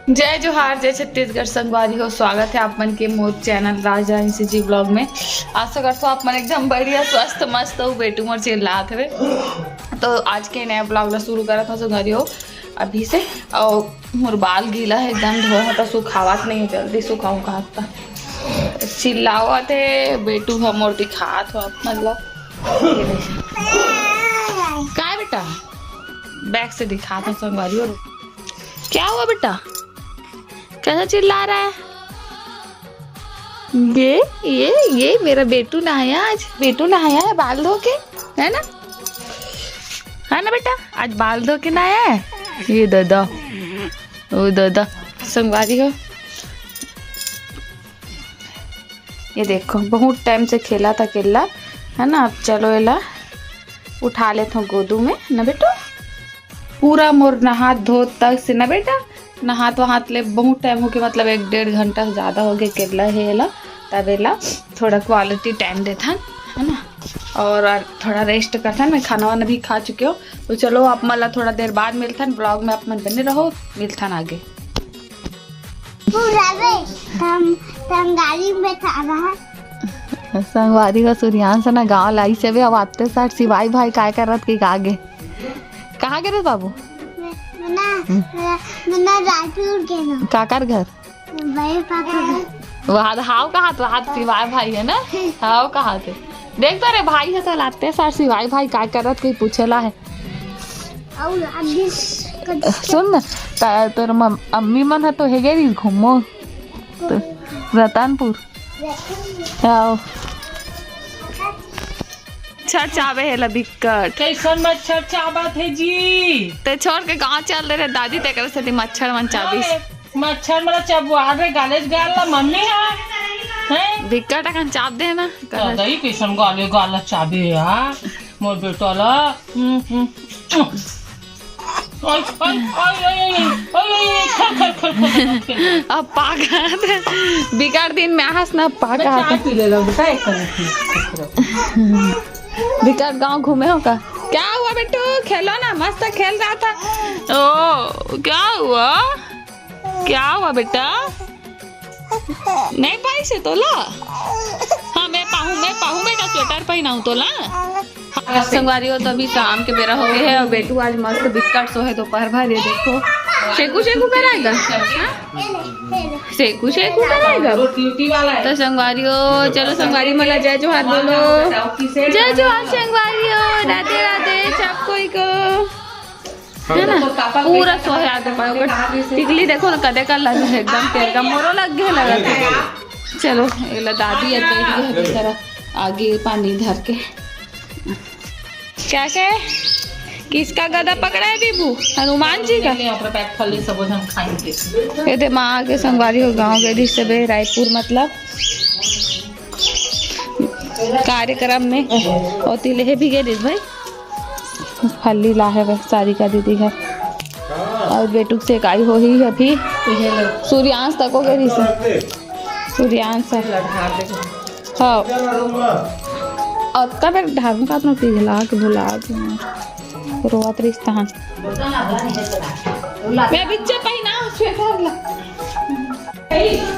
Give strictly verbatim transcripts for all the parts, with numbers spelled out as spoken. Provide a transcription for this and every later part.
जय जोहार, जय छत्तीसगढ़ संगवारी हो, स्वागत है आप मन के मोर चैनल राजहंसी जी ब्लॉग में। आशा करथो आप मन एकदम बढ़िया, स्वस्थ, मस्त हो। बेटू मोर चिल्लात हवे, तो आज के नया ब्लॉग ला शुरू करत हो संगवारी हो अभी से। और मोर बाल गीला है एकदम, धोए हो तो सुखावत नहीं है, जल्दी सुखाऊं कहा था। चिल्लावत है बेटू, हम और दिखात हो आप मन ला। ये देखो। काय बेटा? बैक से दिखात हो संगवारी हो। क्या हुआ बेटा? कैसा चिल्ला रहा है? ये ये ये मेरा बेटू नहाया आज, बेटू नहाया है बाल धो के, है ना? है ना बेटा, आज बाल धो के नहाया है। ये दादा, ओ दादा, संगवारी हो, ये देखो, बहुत टाइम से खेला था केला, है ना? अब चलो एला उठा लेथो गोदू में ना बेटू। पूरा मोर नहात धोत तक से ना बेटा, नहात वहात ले बहुत टाइम हो गया, मतलब एक डेढ़ घंटा से ज़्यादा हो गया केला हे एला। तब एला थोड़ा क्वालिटी टाइम देथन, है ना? और थोड़ा रेस्ट करथन। मैं खाना वाना भी खा चुके हो, तो चलो आप मन ला थोड़ा देर बाद मिलथन ब्लॉग में, आप मन बने रहो, मिलथन आगे। पूरा रे, हम, हम गाड़ी में बैठा रहा। संगवारी का सूर्यांश ना गाँव लाई से भी अब आते साथ सिवाई भाई काय करत के आगे। कहाँ गे रे बाबू? मैं, मैं ना, मैं, मैं ना रायपुर के ना। काकर घर? बड़े पापा घर। वहाँ हाव कहाँ तो हाथ सिवाय भाई है ना? हाव कहाँ थे? देख तो रे भाई है तो लाते सार सिवाय भाई काय करत के पूछेला है। और अभी सुन ना, त-, तोर मम-, अम्मी मन ह तो हेगे रही घूमो तो रतनपुर। आओ। मच्छर चाबे हे ला बिक्कट। कैसन मच्छर चाबत हे जी? ते छोड़ के गाँव चल दे रे दादी, तेकर सेती मच्छर मन चाबिस। अरे, मच्छर मन चाबवा रे, गालेज गाल ला मम्मी हा। हैं? बिक्कट अकन चाब दे ना। तो दई कैसन गाले गाल ला चाबे यार, मोर बेटा ला। हम्म, हम्म। ओए, ओए, ओए, ओए, ओए, ओए, ओए, खेल, खेल, खेल, खेल, खेल। अब पाक हाथ। बिकट दिन में आहस ना पाक मैं हाथ। चाय पी ले ला बेटा, एक मिनट। बिकट गांव घूमे हो का? क्या हुआ बेटू? खेलो ना, मस्त खेल रहा था। ओ, क्या हुआ? क्या हुआ बेटा? नहीं पाइस हे तोला? हाँ, मैं पाहूँ, मैं पाहूँ बेटा, स्वेटर पहनाऊँ तोला? हाँ, संगवारी हो, तो अभी शाम के बेरा हो गए है और बेटू आज मस्त बिस्कट सो है दोपहर भर। ये देखो, शेकू शेकू कराएगा, हाँ? शेकू शेकू कराएगा। तो संगवारी हो, चलो संगवारी मन ला जय जोहार बोलो। जय जोहार संगवारी हो, राधे राधे सब कोई को। है ना? पूरा सोहे आगे पाए ओकर। टिकली देखो ना, कदे का लगे है, एकदम तेरगा मोरो लग गए लगत है। चलो, एला दादी अब बैठ गए हैं बेचारा, आगे पानी धर के। क्या कहे? किसका गदा पकड़ा है दीपू? हनुमान जी का? ले, ओकरा पैक फल ले, सब हम खाएंगे। ये दे माँ आगे संगवारी हो, गाँव गए रही सबे रायपुर, मतलब कार्यक्रम में, और तिलहे भी गए रही भाई। फल्ली ला है बस सारिका दीदी घर। और बेटुक सेकाई होही अभी। सूर्यांश तक हो गई से। सूर्यांश है। हाँ। और का बेर ढाबन का अपना पिघला के भुला के रोवत रिश्ता। मैं बिच्चे पहिना स्वेटर ला।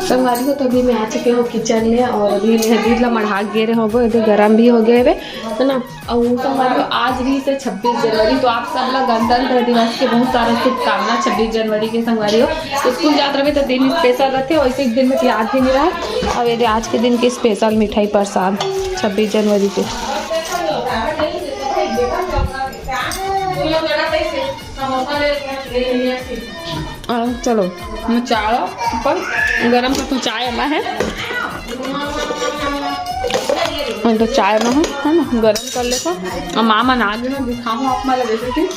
संगवारी हो, तो अभी मैं आ चुके हूँ किचन में और अभी मैं दूध ला मढ़ा गे रहे होबो, इधर गरम भी हो गए हवे, है ना। और संगवारी हो, आज भी से छब्बीस जनवरी, तो आप सब ला गणतंत्र दिवस के बहुत सारा शुभकामना। छब्बीस जनवरी के संगवारी हो, स्कूल जात रहे तो दिन स्पेशल रहते, वैसे एक दिन में तो याद भी नहीं रहा। और ये आज के दिन के स्पेशल मिठाई प्रसाद छब्बीस जनवरी के। आ, चलो, मैं चाय अपन गरम कर, तू चाय अमा है। मैं तो चाय अमा है, है ना, गरम कर लेता। और माँ मन आ गए हैं, दिखाऊँ आप मला रेसिपी।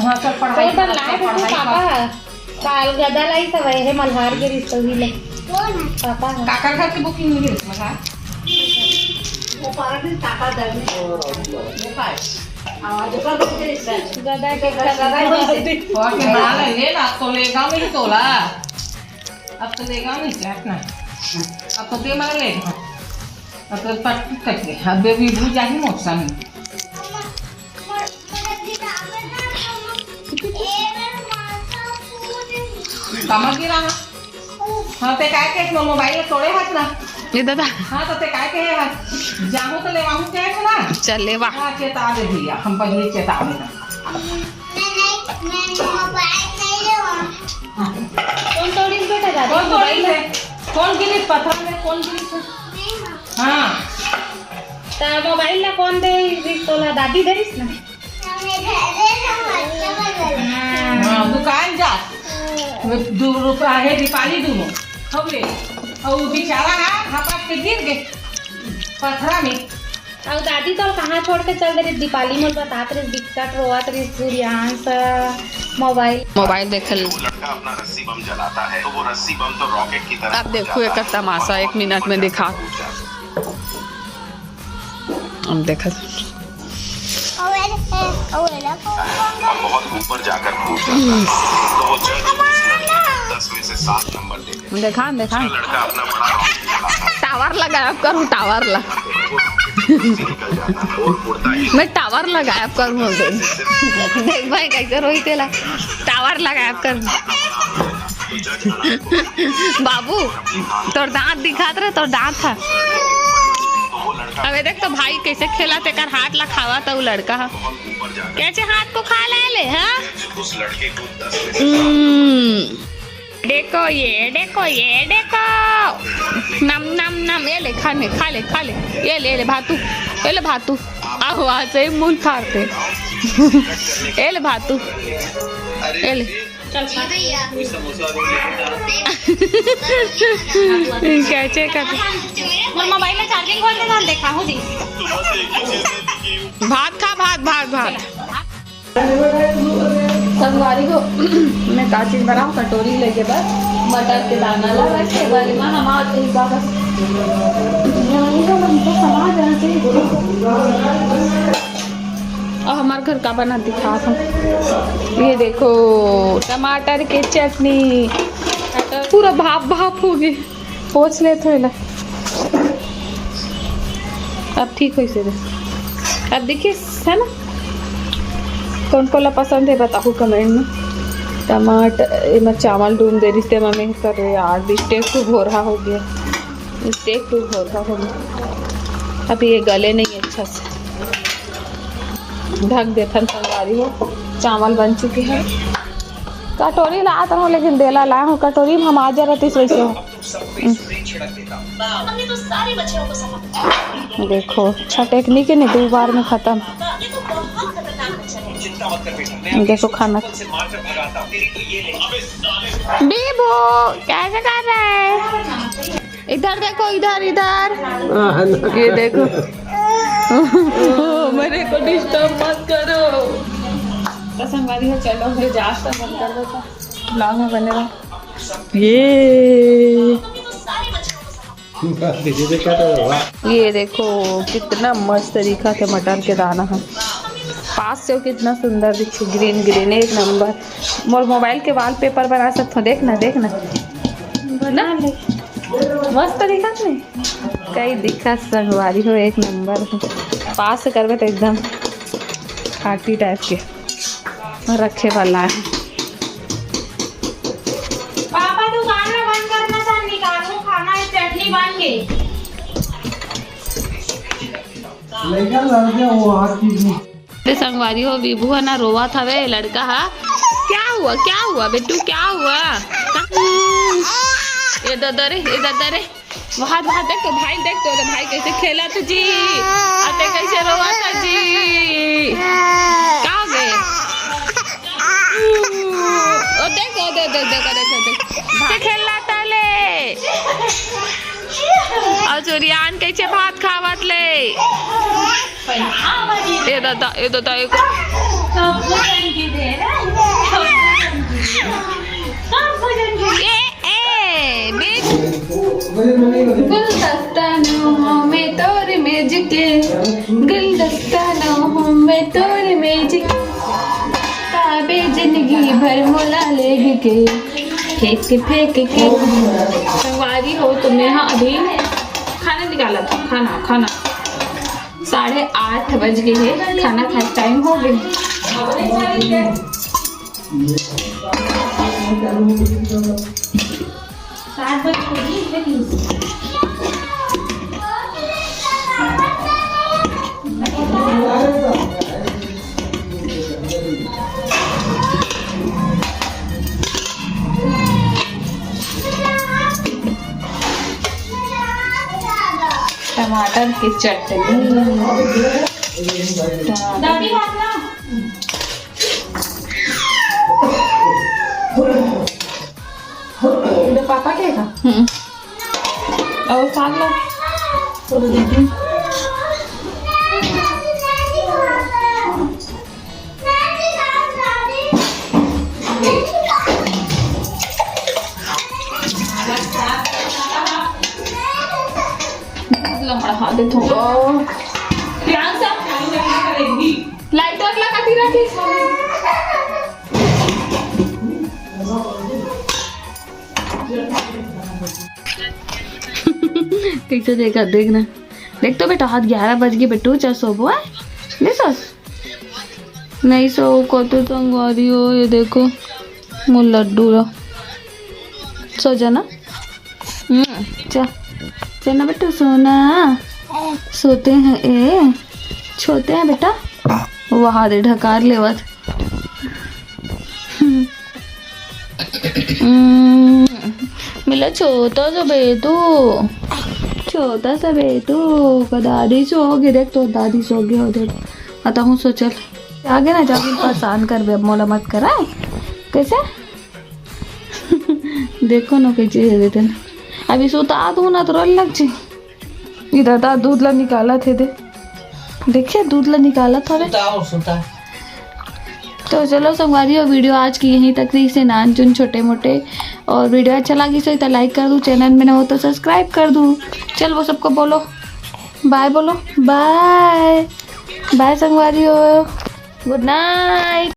हाँ, चल, पढ़ाई कर, लाए थे पढ़ाई पापा। काल गदा लाई सब है, मल्हार के रिश्ते ही ले। पापा है। काकर घर की बुकिंग नहीं है, मल्हार। वो पारा दिन ताका दर्द नहीं। वो पाए। गदा के घर। और के बड़ा ले, ले ला, अब तो लेगा नहीं तोला। अब तो लेगा नहीं क्या अपना? अब तो दे मला लेगा। अब तो पट कट गया। अब बेबी भूल जाही मौसम। कमा गिरा ना। हाँ, ते काय के मोर मोबाइल तोड़े हस ना? ए दादा। हाँ, तो ते काय के हे हस? जाहूँ तो लेवाहूँ के हस ना? चल लेवा। हाँ, चेता दे भैया, हम पहले चेता दे ना। मैं नहीं, मैं मोबाइल नहीं लेवा। हाँ। कौन तोड़ी बेटा दादा? कौन तोड़ी मोबाइल है? कौन गिरी पत्थर में? कौन गिरी? हाँ। त मोबाइल ला कौन दे रिस तोला? दादी दे रिस ना? हाँ, दुकान जा। दू रुपया हे दीपाली दूनो। हवे। अउ बेचारा हा, हपट के गिर गे पथरा में। अउ दादी तोला कहाँ छोड़ के चल दे रिस दीपाली? मोर बतात रिस, बिकट रोवत रिस, सूर्यांश, मोबाइल। मोबाइल देख ले। वो लड़का अपना रस्सी बम जलाता है, तो वो रस्सी बम तो रॉकेट की तरह अब देखो एकर तमाशा, एक मिनट में दिखा। अब देखा। और बहुत ऊपर जाकर फूट जाता है। तो वो जज उस लड़के को दस में से सात नंबर देते हैं। देखा, देखा। दूसरा लड़का अपना बड़ा rocket चलाता है। टावर लगाया करूँ, टावर ला। निकल जाता है और उड़ता ही मैं टावर लगाया करूँ। देख भाई कैसे रोई तेला। टावर लगाया करूँ। बाबू, तोर दांत दिखात रहे, तोर दांत ह। अबे देख तो भाई कैसे खेला, तेकर हाथ ला खावा त उ लड़का ह। कैसे हाथ को खा ले ले, हाँ? हम्म। देखो ये, देखो ये, देखो। नम, नम, नम। ये ले, खाने, खा ले, खा ले। ये ले, ये ले, भातू। ये ले, भातू। आहो, आज से मुंह खाते। ये ले, भातू। ये ले। चल, खा। कैसे कर? मोर मोबाइल में चार्जिंग खोल के डाल दे, खाहू जी। भात खा, भात, भात, भात। संगवारी हो, मैं का चीज बनाऊं, कटोरी लेके बस मटर के दाना ला रखे, बस एमा हमार एक बार बस। और हमार घर का बना दिखा था, ये देखो टमाटर के चटनी, पूरा भाप भाप हो गई। पोंछ लेथों एला। अब ठीक होइस हे। अब देखिस, है ना? कोन कोन ला पसंद हे, बताहू comment में। टमाटर, एमा चावल डूम दे रिहिस, तेमा में करे यार, mistake से भोरहा हो गया, mistake से भोरहा हो गया। अब ये गले नहीं अच्छा से, ढक देथन संगवारी हो। चावल बन चुके हैं। कटोरी लात रहूं, लेकिन देला लाए हूं, कटोरी में हम आ जा रहती वैसे हो। देखो, अच्छा technique है नहीं, दो बार में खत्म। देखो खाना। बीबू, कैसे कर रहा है? इधर देखो, इधर, इधर। ये देखो। मेरे को disturb मत करो। तो संगवारी हो, चलो, फिर जास तो बंद कर दो, तो vlog में बने रहो। ये ये देखो, कितना मस्त दिखत हे मटर के दाना ह। पास से कितना सुंदर दिखे, green green, एक नंबर। मोर मोबाइल के wallpaper बना सकथो, देख ना, देख ना। बना ले। मस्त दिखत हे। कई दिखत संगवारी हो, एक नंबर हे। पास से करबे तो एकदम party type के। रखे वाला है। पापा, दुकान ला बंद करना था, निकालू खाना है, चटनी बन गई। लड़का लड़ गया वो हाथ की भी। अरे संगवारी हो, विभू है ना, रोवत हवे लड़का हा। क्या हुआ, क्या हुआ बेटू, क्या हुआ? ये दादा रे, ये दादा रे। वहां, वहां देख तो भाई, देख तो भाई कैसे खेलत जी, अते कैसे रोवत जी। का हो गए? ओ देख, ओ देख, देख, देख, देख, देख। भाई खेलत ले। और चोरियान कैसे भात खावत ले। ए दादा, ए दादा, एक ए, ए, बिट। गुलदस्ता नौ हमें तोर मेज के, गुलदस्ता नौ हमें तोर मेज के, ताबे जिंदगी भर मोला लेग के, फेंक फेंक के। संगवारी हो, तो मैं हा अभी खाना निकाला था, खाना, खाना। साढ़े आठ बज गए हैं, खाना खाए टाइम हो गए। सात बजे को दी, इतने तीस। टमाटर की चटनी। दादी, हाथ ना। इधर पापा के का? हम्म। और साग ला। लमड़ा हाथ दे थोड़ा। प्यार से लाइट वाइट लगा दी रखी। कैसे देखा, देख ना। देख तो बेटा, हाथ ग्यारह बज गए बेटू, चल सोबो है। नहीं सस? नहीं सो को तो संगवारी हो, ये देखो मोर लड्डू ला। सो जा ना। हम्म, चल। चल ना बेटू, सोना। सोते हैं ए, छोते हैं बेटा। वहा दे ढकार लेवत। हम्म। हम्म, मिला छोटा सा बेटू, छोटा सा बेटू, का दादी सो गई, देख तो दादी सो गई हो, देख। अतहूँ सो चल। आगे ना जाके परेशान करबे, अब मोला मत करा। कैसे? देखो ना कैसे है देते ना। अभी सुता दूँ ना तो रोने लग जी। इधर दा दूध ला निकालत हे दे। देखिए दूध ला निकालत हवे। सुता और सुता। तो चलो संगवारी हो, वीडियो आज की यहीं तक रही से नान चुन छोटे मोटे। और वीडियो अच्छा लगी सो तो लाइक कर दू, चैनल में ना हो तो सब्सक्राइब कर दू। चल वो सबको बोलो बाय, बोलो बाय, बाय संगवारी हो, गुड नाइट।